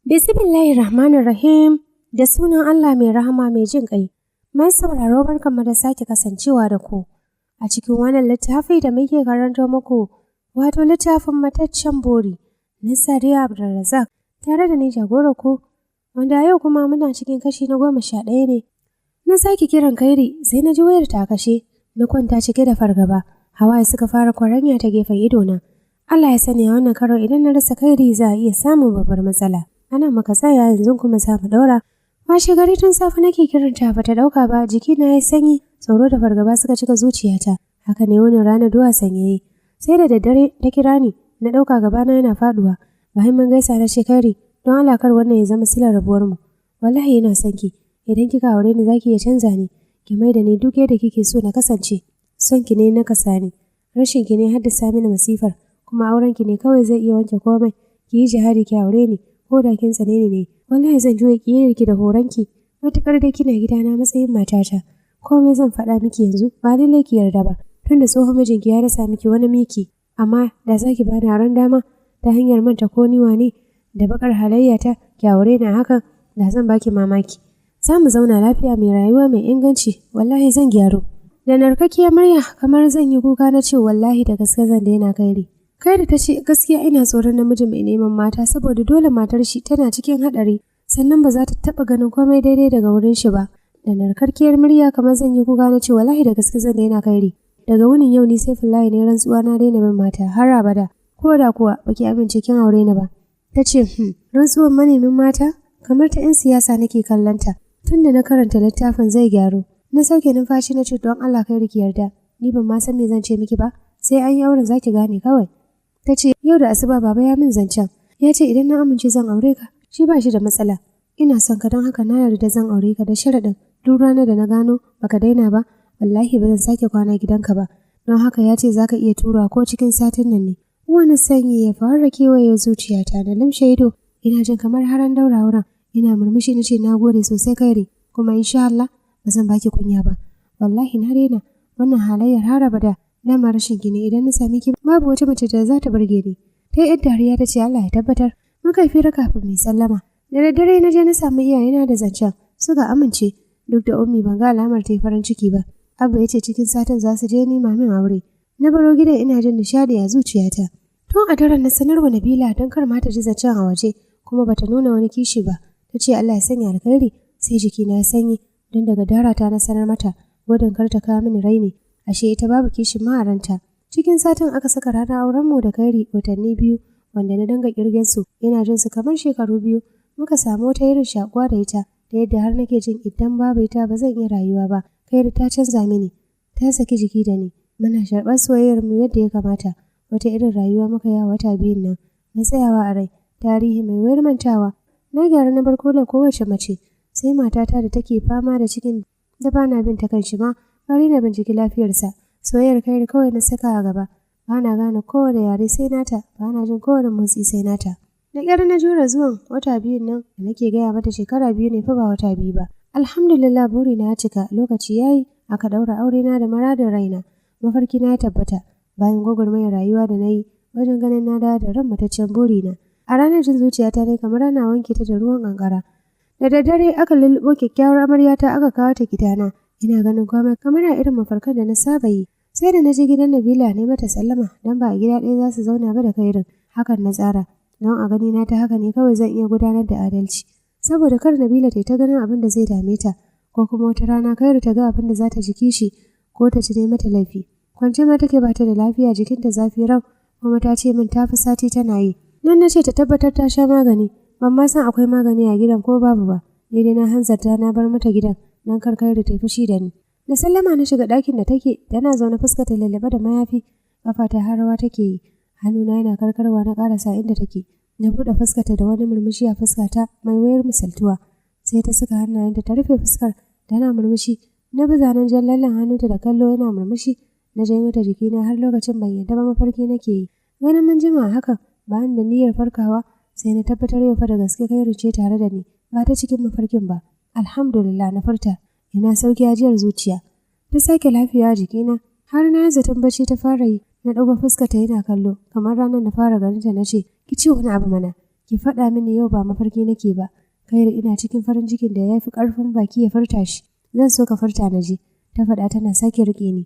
Bismillahir Rahmanir Rahim, da sunan Allah mai rahama mai jin ƙai. Mai sauraro, barkanmu da sake kasancewa da ku a cikin wannan littafi da muke karanto muku, wato littafin Mataccen Buri na Sadiya Abdulrazak, tare da ni jagora ku, wanda yau kuma muna cikin kashi na 11 ne. Na sake kiran Kairi, sai na ji wayar ta kashe, na kwanta cike da fargaba, hawaye suka fara kwaranya ta gefen idona. Allah ya sani a wannan karo idan na rasa Kairi za a iya samun babbar matsala. Ana maka tsaya, yanzu kuma za mu ɗaura. Washe gari tun safe nake kiranta, ba ta ɗauka ba, jikina ya sanyi, tsoro da fargaba suka cika zuciyata. Haka ne wani ranar duwa sanyaye. Sai da daddare ta kira ni, na ɗauka, gabana yana faɗuwa. Bayan mun gaisa na ce, "Kairi, don Allah kar wannan ya zama silar rabuwar mu. Wallahi ina son ki. Idan kika aure ni zaki iya canza ni, ki mai da ni duk yadda kike so na kasance. Son ki ne na kasa ni. Rashin ki ne haddasa mini masifar, kuma auren ki ne kawai zai iya wanke komai. Ki yi jihadi ki aure ni, ko da kin tsane ni ne. Wallahi zan juya ki da horonki. Matuƙar dai kina gidana matsayin matata. Komai zan faɗa miki yanzu ba lallai ki yarda ba, tunda tsohon mijinki ya rasa miki wani miki. Amma da za ki bani aron dama ta hanyar manta ko ni wane da bakar halayyata, ki aure ni a hakan, da zan baki mamaki. Za mu zauna lafiya, mai rayuwa mai inganci, wallahi zan gyaru." Da narkakkiyar murya kamar zan yi kuka na ce, "Wallahi da gaske zan daina, Kairi." Kairi ta ce, "Gaskiya ina tsoron namiji mai neman mata, saboda dole matar shi tana cikin haɗari, sannan ba za ta taɓa ganin komai daidai daga wurin shi ba." Da narkarkiyar murya kamar zan yi kuka na ce, "Wallahi da gaske zan daina, Kairi. Daga wunin yau ni Saifullahi ne rantsuwa na daina bin mata har abada. Ko da kuwa baki amince kin aure ni ba." Ta ce, rantsuwan manemin mata kamar ta 'yan siyasa nake kallonta. Tun da na karanta littafin zai gyaru." Na sauke numfashi na ce, "Don Allah Kairi ki yarda. Ni ban ma san me zan ce miki ba. Sai an yi auren zaki gane kawai." Ta ce, "Yau da asuba baba ya min zancen. Ya ce idan na amince zan aure ka, shi ba shi da matsala. Ina son ka, don haka na yarda zan aure ka, da sharaɗin duk ranar da na gano baka daina ba, wallahi ba zan sake kwana gidanka ba. Don haka ya ce za ka iya turawa ko cikin satin nan ne." Wani sanyi ya fara kewaye zuciyata, na limshe ido, ina jin kamar har an daura wurin. Ina murmushi na ce, "Na gode sosai, Kairi, kuma insha Allah ba zan baki kunya ba. Wallahi na daina wannan halayyar har abada. Dama rashin ki ne, idan na sami ki babu wata mace da za ta burge ni." Ta yi dariya ta ce, "Allah ya tabbatar." Muka yi fira kafin mai sallama. Da daddare na je na samu iyayena da zancen, suka amince, duk da Ummi ban ga alamar ta yi farin ciki ba. Abba ya ce cikin satin za su je nema min aure. Na baro gidan ina jin nishadi a zuciyata. Tun a daren na sanarwa Nabila don kar ma ta ji zancen a waje, kuma bata nuna wani kishi ba. Ta ce, "Allah ya sanya alkhairi." Sai jiki na sanyi, don daga darata na sanar mata, gudun kar ta kawo mini raini. Ashe ita babu kishin ma a ranta. Cikin satin aka saka ranar auren mu da Kairi, watanni 2 wanda na dinga kirgen su ina jin su kamar shekaru 2. Muka samu wata irin shakuwa da ita, da yadda har nake jin idan babu ita ba zan iya rayuwa ba. Kairi ta canza mini, ta saki jiki da ni. Muna sharɓar soyayyar mu yadda ya kamata. Wata irin rayuwa muka yi a wata 2n nan, mai tsayawa a rai, tarihi mai wayar mantawa. Na gyara, na bar kula kowace mace, sai matata da take fama da cikin da bana bin ta kanshi ma, bari na binciki lafiyarsa. Soyayyar Kairi kawai na saka a gaba. Bana gane kowane yare sai nata, bana jin kowane motsi sai nata. Da ƙyar na jure zuwan wata 2n nan da nake gaya mata shekara 2 ne fa, ba wata 2 ba. Alhamdulillah, buri na ya cika, lokaci yayi aka ɗaura aure na da muradin raina. Mafarki na ya tabbata bayan gwagwarmayar rayuwa da na yi wajen ganin na dawo da ran mataccen burina. A ranar jin zuciyata ne kamar ana wanke ta da ruwan kankara. Da daddare aka lulluɓo kyakkyawar amaryata aka kawo ta gidana. Ina ganin komai kamar a irin mafarkan da na saba yi. Sai da na je gidan Nabila ne mata sallama, don ba a gida ɗaya za su zauna ba da Kairin. Hakan na tsara. Don a gani na ta haka ne kawai zan iya gudanar da adalci. Saboda kar Nabila ta yi ta ganin abin da zai dame ta, ko kuma wata rana Kairu ta ga abin da za ta ji kishi ko ta ci mata laifi. Kwance ma take, bata da lafiya, jikinta zafi rau, kuma ta ce min ta fi sati tana yi. Nan na ce ta tabbatar ta sha magani, ban ma san akwai magani a gidan ko babu ba. Ni dai na hanzarta na bar mata gidan don kar Kairu ta yi fushi da ni. Da sallama na shiga ɗakin da take, tana zaune fuskar ta lullube da mayafi, kafa ta har rawa take yi. Hannuna yana karkarwa na ƙarasa inda take. Na buɗe fuskarta da wani murmushi a fuskata mai wayar misaltuwa. Sai ta saka hannayenta ta rufe fuskar tana murmushi. Na bi zanen jan lallen hannunta da kallo yana murmushi. Na janyo ta jikina, har lokacin ban yarda ba mafarki nake yi. Ganin mun jima haka ba da niyyar farkawa, sai na tabbatar yau fa da gaske Kairu ce tare da ni, ba ta cikin mafarkin ba. "Alhamdulillah," na furta. Ina sauki ajiyar zuciya. Ta sake lafiya a jikina. Har na zaton bacci ta fara yi. Na ɗago fuskar ta yana kallo, kamar ranar na fara ganin ta, na ce, "Ki ci wani abu mana." Ki faɗa mini yau ba mafarki nake ba. Kairi, ina cikin farin cikin da ya fi ƙarfin baki ya furta shi. Zan so ka furta na ji, ta faɗa tana sake riƙe ni.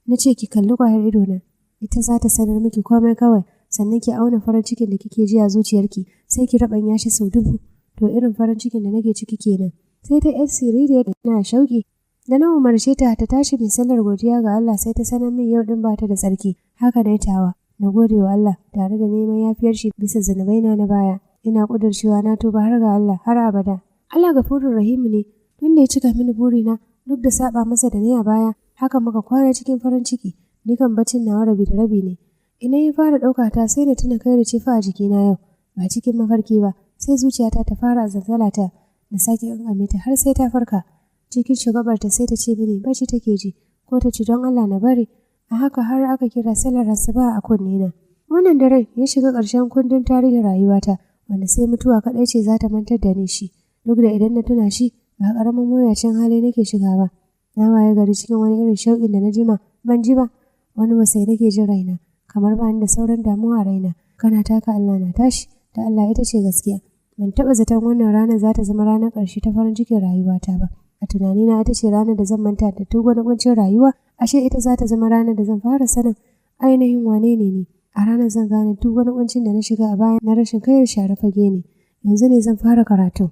Na ce ki kalli ƙwayar idona. Ita za ta sanar miki komai kawai, sannan ki auna farin cikin da kike ji a zuciyarki, sai ki raɓanya shi sau 1000. To irin farin cikin da nake ciki kenan. Sai ta yar siririyar na shauƙi. Da na umarce ta ta tashi mai sallar godiya ga Allah, sai ta sanar min yau din bata da tsarki. Haka dai tawa. Na gode wa Allah tare da neman yafiyar shi bisa zunubaina na baya. Ina ƙudurcewa na tuba har ga Allah har abada. Allah gafurur rahimu ne, tun da ya cika mini burina duk da saba masa da ni a baya. Haka muka kwana cikin farin ciki. Ni kan baccin nawa rabi da rabi ne. Idan ya fara ɗauka ta sai na tuna kai da ce fa a jikina yau, ba cikin mafarki ba, sai zuciyata ta fara zalzala ta, na sake ƙanƙame ta har sai ta farka. Cikin shugabarta sai ta ce mini bacci take ji, ko ta ce don Allah na bari. A haka har aka kira sallar asuba a kunnena. Wannan daren ya shiga ƙarshen kundin tarihin rayuwata, wanda sai mutuwa kaɗai ce za ta mantar da ni shi. Duk da idan na tuna shi, ba ƙaramin mawuyacin hali nake shiga ba. Na waye gari cikin wani irin shauƙin da na jima ban ji ba. Wani wasai nake jin raina, kamar ba ni da sauran damuwa a raina. Kana taka Allah na tashi, da Allah ita ce gaskiya. Ban taɓa zaton wannan ranar za ta zama ranar ƙarshe ta farin cikin rayuwata ba. A tunanina ita ce ranar da zan manta da duk wani ƙuncin rayuwa, ashe ita za ta zama ranar da zan fara sanin ainihin wane ne ni. A ranar zan gane duk wani ƙuncin da na shiga a baya na rashin kayar share fage ne. Yanzu ne zan fara karatu.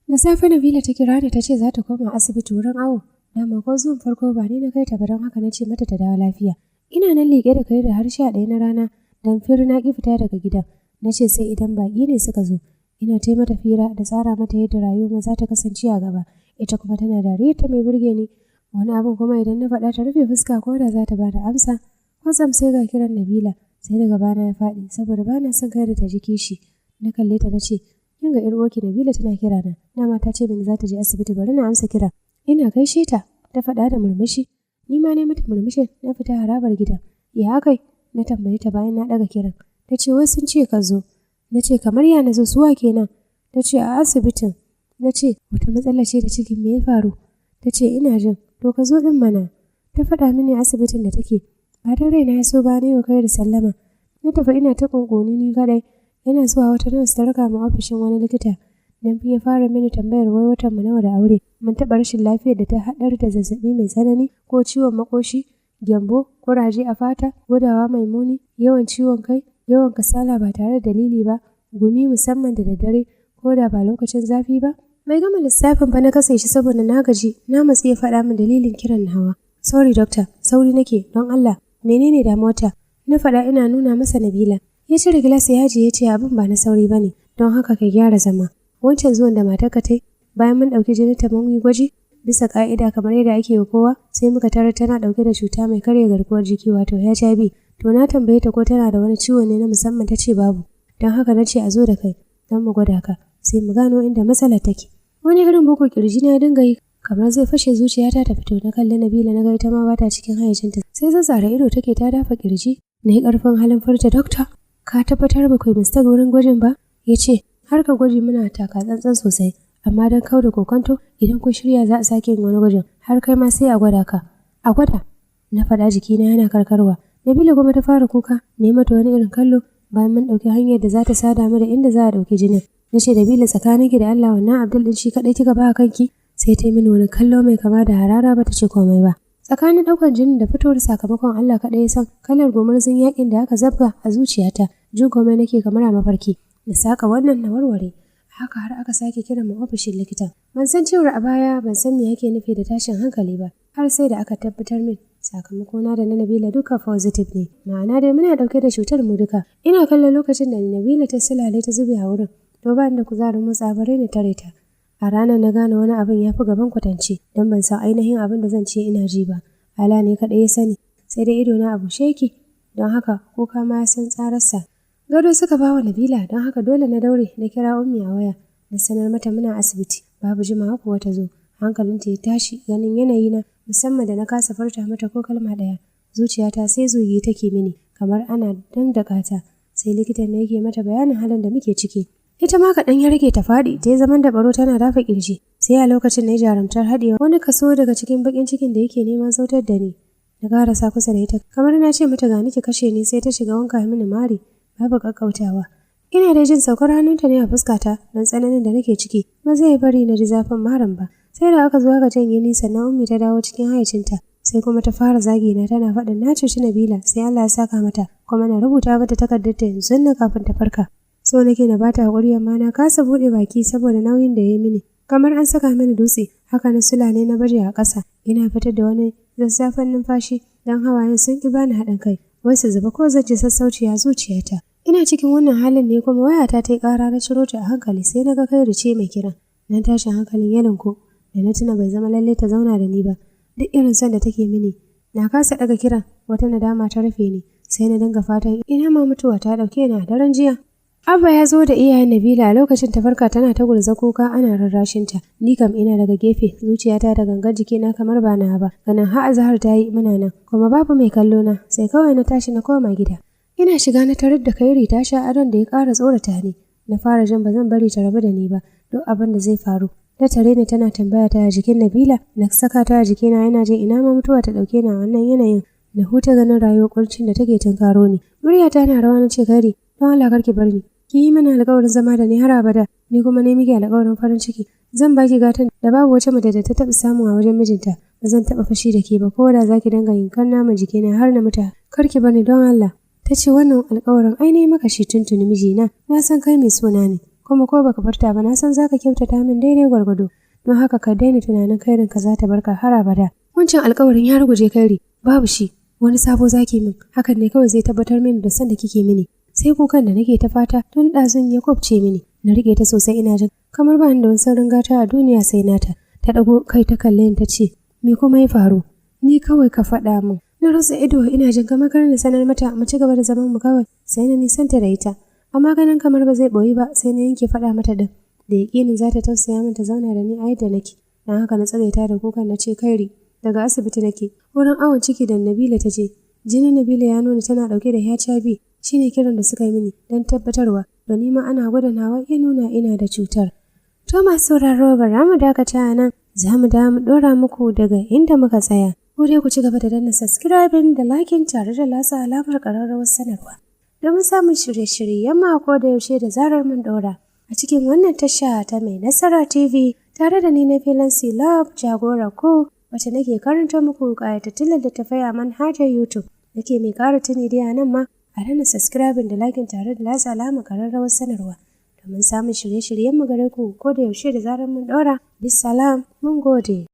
Da safe Nabila ta kira ni ta ce za ta koma asibiti wurin awo. Dama ko zuwan farko ba ni na kai ta ba, don haka na ce mata ta dawo lafiya. Ina nan liƙe da kai da har 11 na rana, dan fir na ƙi fita daga gidan. Na ce sai idan baƙi ne suka zo. Ina ta mata fira da tsara mata yadda rayuwar za ta kasance a gaba. Ita kuma tana dariya ta mai burge ni. Wani abin kuma idan na faɗa ta rufe fuska ko da za ta bada amsa. Kwatsam sai ga kiran Nabila, sai daga bana ya faɗi saboda bana son kai da ta ji kishi. Na kalle ta na ce, kin ga 'yar uwarki Nabila tana kira na. Dama ta ce mini za ta je asibiti, bari na amsa kira. Ina gaishe ta, ta faɗa da murmushi. Ni ma ne mata murmushin, na fita harabar gidan. Ya akai? Na tambaye ta bayan na ɗaga kiran. Ta ce wai sun ce ka zo. Na ce kamar ya na zo, suwa kenan? Ta ce a asibitin. Na ce wata matsala ce da cikin, me ya faru? Ta ce ina jin, to ka zo ɗin mana. Ta faɗa mini asibitin da take. Ba dan raina ya so ba na yau kai da sallama. Na tafi ina ta ƙunƙuni ni kaɗai. Yana zuwa wata nurse ta raka mu ofishin wani likita. Dan ya fara mini tambayar wai watan mu nawa da aure. Mun taɓa rashin lafiyar da ta haɗar da zazzaɓi mai tsanani ko ciwon makoshi, gyambo, kuraje a fata, gudawa mai muni, yawan ciwon kai, yawan kasala ba tare da dalili ba, gumi musamman da daddare ko da ba lokacin zafi ba. Bai gama lissafin ba na kasa shi saboda na gaji, na matsi ya faɗa min dalilin kiran nawa. Sorry doctor, sauri nake, don Allah, menene damuwarta? Na faɗa ina nuna masa Nabila. Ya cire gilas ya ajiye ya ce abin ba na sauri ba ne, don haka ka gyara zama. Wancan zuwan da matarka ta yi, bayan mun ɗauki jinin ta mun yi gwaji, bisa ƙa'ida kamar yadda ake wa kowa, sai muka tarar tana ɗauke da cuta mai karya garkuwar jiki, wato HIV. To na tambaye ta ko tana da wani ciwo ne na musamman, ta ce babu. Don haka na ce a zo da kai, don mu gwada ka, sai mu gano inda matsalar take. Wani irin bugu kirji na dinga yi kamar zai fashe zuciyata ta fito. Na kalli Nabila, na ga ita ma bata cikin hayyacinta. Sai zazzara ido take ta dafa kirji. Na yi ƙarfin halin furta, "Doctor, ka tabbatar ba kai mistake wurin gwajin ba?" Ya ce, har ka gwaji muna taka tsantsan sosai, amma don kau da kokonto, idan kun shirya za a sake yin wani gwajin, har kai ma sai a gwada ka. A gwada, na faɗa jikina yana karkarwa. Nabila kuma ta fara kuka, na mata wani irin kallo bayan mun ɗauki hanyar da za ta sada mu da inda za a ɗauki jinin. Na ce, Nabila, tsakaninki da Allah, wannan Abdul ɗin shi kaɗai kika ba kanki? Sai ta yi mini wani kallo mai kama da harara, ba ta ce komai ba. Tsakanin ɗaukar jinin da fitowar sakamakon, Allah kaɗai ya san kalar gumurzun yakin da aka zabga a zuciyata. Jin komai nake kamar a mafarki. Na saka wannan na warware. Haka har aka sake kiran mu ofishin likita. Ban san cewar a baya ban san me yake nufi da tashin hankali ba, har sai da aka tabbatar min sakamakona da na Nabila duka positive ne. Ma'ana dai muna ɗauke da cutar mu duka. Ina kallon lokacin da Nabila ta silale ta zube a wurin. To ba da kuzarin motsa bare ni tare ta. A ranar na gane wani abin ya fi gaban kwatance, don ban san ainihin abin da zan ce ina ji ba. Allah ne kaɗai ya sani, sai dai ido na a bushe yake, don haka kuka ma ya san tsararsa. Gado suka ba wa Nabila, don haka dole na daure na kira Ummi a waya, na sanar mata muna asibiti. Babu jimawa kuwa ta zo. Hankalinta ya tashi ganin yanayina, musamman da na kasa furta mata ko kalma ɗaya. Zuciyata sai zugi take mini, kamar ana dandaka ta. Sai likitan ne yake mata bayanin halin da muke ciki. Ita ma kaɗan ya rage ta faɗi, ta yi zaman da baro tana dafa ƙirji. Sai a lokacin na yi jarumtar haɗewa wani kaso daga cikin baƙin cikin da yake neman zautar da ni. Na ƙarasa kusa da ita, kamar na ce mata ga ki kashe ni, sai ta shiga wanka mini mari, babu ƙaƙƙautawa. Ina da jin saukar hannunta ne a fuskata don tsananin da nake ciki, ba zai bari na ji zafin marin ba. Sai da aka zo aka janye ni, sannan Ummi ta dawo cikin hayyacinta. Sai kuma ta fara zagi na, tana faɗin na cuci Nabila, sai Allah ya saka mata, kuma na rubuta mata takardar ta yanzu nan kafin ta farka. So nake na bata hakuri, amma na kasa buɗe baki saboda nauyin da ya yi mini. Kamar an saka mini dutse, haka na sulale na baje a ƙasa, ina fitar da wani zazzafan numfashi don hawayen sun ƙi bani haɗin kai. Wai su zuba ko zan ji sassauci a zuciyata. Ina cikin wannan halin ne kuma wayata ta yi ƙara. Na ciro ta a hankali, sai na ga kai ce mai kiran. Nan tashin hankalin ya ninku da na tuna bai zama lalle ta zauna da ni ba, duk irin son da take mini. Na kasa ɗaga kiran, wata nadama ta rufe ni, sai na dinga fatan ina ma mutuwa ta ɗauke ni a daren jiya. Abba ya zo da iyayen Nabila a lokacin ta farka, tana ta gurza kuka ana rarrashinta. Ni kam ina daga gefe, zuciyata da gangar jikina kamar ba na ba. Ganin har azahar ta yi muna nan, kuma babu mai kallo na, sai kawai na tashi na koma gida. Ina shiga na tarar da Kairi ta sha adon da ya ƙara tsorata ni. Na fara jin ba zan bari ta rabu da ni ba, duk abin da zai faru. Ta tare ni tana tambaya ta jikin Nabila, na saka ta a jikina, yana jin ina ma mutuwa ta ɗauke ni a wannan yanayin. Na huta ganin rayuwar kurcin da take tunkaro ni. Muryata na rawa na ce, "Kairi, don Allah kar ki bar ni. Ki yi mana alƙawarin zama da ni har abada, ni kuma ne miki alƙawarin farin ciki. Zan baki gatan da babu wata mace da ta taɓa samu a wajen mijinta. Ba zan taɓa fushi da ke ba, ko da zaki dinga yankan naman jikina har na mutu. Kar ki bar ni, don Allah." Ta ce, "Wannan alƙawarin ai ne maka shi tuntuni, mijina. Na san kai mai sona ne. Kuma ko baka furta ba, na san zaka kyautata min daidai gwargwado. Don haka ka daina tunanin kairin ka za ta barka har abada. Wancan alƙawarin ya ruguje, Kairi. Babu shi. Wani sabo zaki min. Hakan ne kawai zai tabbatar mini da san da kike mini." Sai kukan da nake ta fata tun ɗazun ya kwabce mini. Na riƙe ta sosai, ina jin kamar ba ni da wani saurin gata a duniya sai nata. Ta ɗago kai ta kalle ni ta ce, "Me kuma ya faru? Ni kawai ka faɗa min." Na rasa ido, ina jin kamar kar na sanar mata mu ci gaba da zaman mu kawai. Sai na nisanta da ita. Amma ganin kamar ba zai ɓoyi ba, sai na yanke faɗa mata ɗin. Da yaƙinin za ta tausaya min ta zauna da ni a yadda nake. Don haka na tsagaita da kukan na ce, "Kairi, daga asibiti nake. Wurin awon ciki da Nabila ta je. Jinin Nabila ya nuna tana ɗauke da HIV. Shine kiran da suka yi mini don tabbatarwa. Da ni ma ana gwada nawa ya nuna ina da cutar." To, masu sauraro, bara mu dakata a nan. Za mu da mu ɗora muku daga inda muka tsaya. Ku dai ku ci gaba da danna subscribing da liking tare da latsa alamar ƙararrawar sanarwa, domin samun shirye-shiryen mako da yaushe da zarar mun ɗora. A cikin wannan tasha ta Mai Nasara TV, tare da ni na Filansi Love jagora ko wacce nake karanta muku ƙayatattun littattafai a manhajar YouTube. Nake mai ƙara tuni dai a nan ma a danna subscribing da liking tare da latsa alamar ƙararrawar sanarwa, domin samun shirye-shiryen mu gare ku ko da yaushe da zarar mun ɗora. Bisalam, mun gode.